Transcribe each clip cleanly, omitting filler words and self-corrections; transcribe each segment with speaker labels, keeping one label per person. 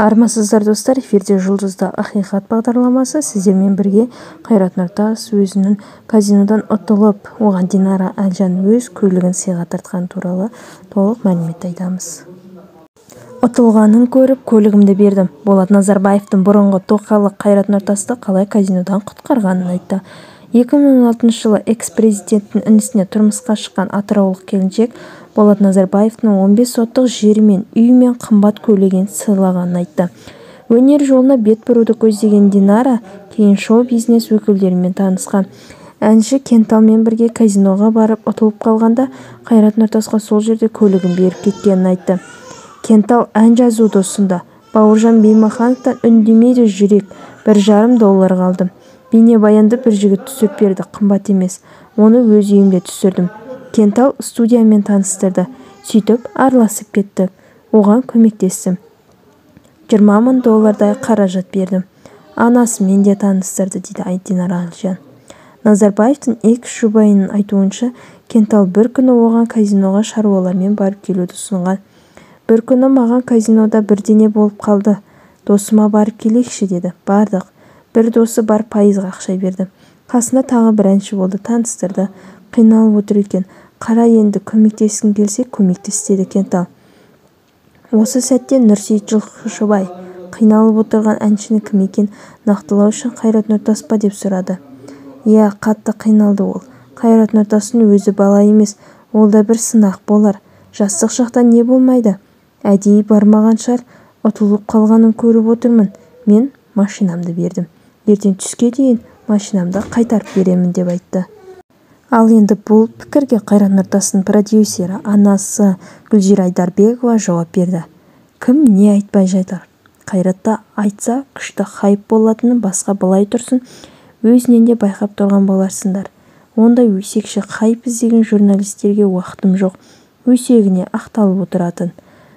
Speaker 1: Армысыздар, достар! Эфирде «Жұлдызды ақиқат» бағдарламасы. Сіздермен бірге Қайрат Нұртас өзінің казинодан ұтылып, оған Динара Әлжан өз көлігін сыйға тартқаны туралы толық мәліметті айтамыз. Ұтылғанын көріп, көлігімді бердім. Болат Назарбаевтың бұрынғы тоқалы Қайрат Нұртасты қалай казинодан құтқарғанын айтты. 2016 жылы экс-президенттің інісіне тұрмысқа шыққан атыраулық келіншек Болат Назарбаевтың 15 соттық жері мен үй мен қымбат көлігін сыйлағанын айтты. Өнер жолына бет бұруды көздеген Динара кейін шоу-бизнес өкілдерімен танысқан. Әнші Кенталмен бірге казиноға барып ұтылып қалғанда Қайрат Нұртасқа сол жерде көлігін беріп кеткенін айтты. Кентал ән жазуды ұсынды. Бауыржан Беймахановтан «Үндемейді жүрек» 1,5 долларға алдым. Бейнебаянды бір жігіт түсіріп берді, қымбат емес. Оны өз үйімде түсірдім. Кентал студиямен таныстырды. Сөйтіп араласып кеттік. Оған көмектестім. 20 мың доллардай қаражат бердім. Анасымен де таныстырды, дейді Динара Әлжан. Назарбаевтың экс-жұбайының айтуынша, Кентал бір күні оған казиноға шаруалармен барып келуді ұсынған. Бір күні маған казинода бірдеңе болып қалды. Досыма барып келейікші деді. Бардық. Бір досы бар, пайызға ақша берді. Қасында тағы бір әнші болды, таныстырды. Қиналып отыр екен. Қара енді, көмектескің келсе көмектес деді Кентал. Осы сәтте Нұрсейіт Жылқышыбай қиналып отырған әншінің кім екенін нақтылау үшін Қайрат Нұртас па деп сұрады. Иә, қатты қиналды ол. Қайрат Нұртастың өзі бала емес, ол да бір сынақ болар. Жастық шақта не болмайды? Әдейі бармаған шығар, ұтылып қалғанын көріп отырмын. Мен машинамды бердім. Ертең түске дейін машинамды қайтарып беремін деп айтты. Ал енді бұл пікірге Қайрат Нұртастың продюсері, анасы Гүлзира Айдарбекова жауап берді. Кім не айтпай жатыр? Қайратта айтса күшті хайп болатынын басқа былай тұрсын, өзінен де байқап тұрған боларсыңдар. Ондай өсекші, хайп іздеген журналистерге уақытым жоқ. Өсегіне ақталып отыратын.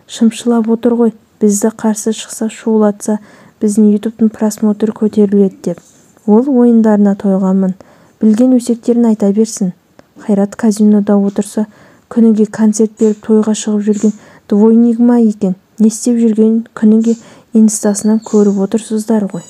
Speaker 1: Шымшылап отыр ғой, бізді қарсы шықса, шулатса, біздің ютубтың просмотры көтеріледі деп. Ол ойындарына тойғанмын. Білген өсектерін айта берсін. Қайрат казинода отырса, күніге концерт беріп тойға шығып жүрген двойнигі ма екен? Не істеп жүргенін күніге инстасынан көріп отырсыздар ғой.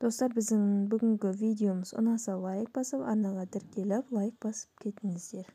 Speaker 1: Достар, біздің бүгінгі видеомыз ұнаса лайк басып, арнаға тіркеліп, лайк басып кетіңіздер.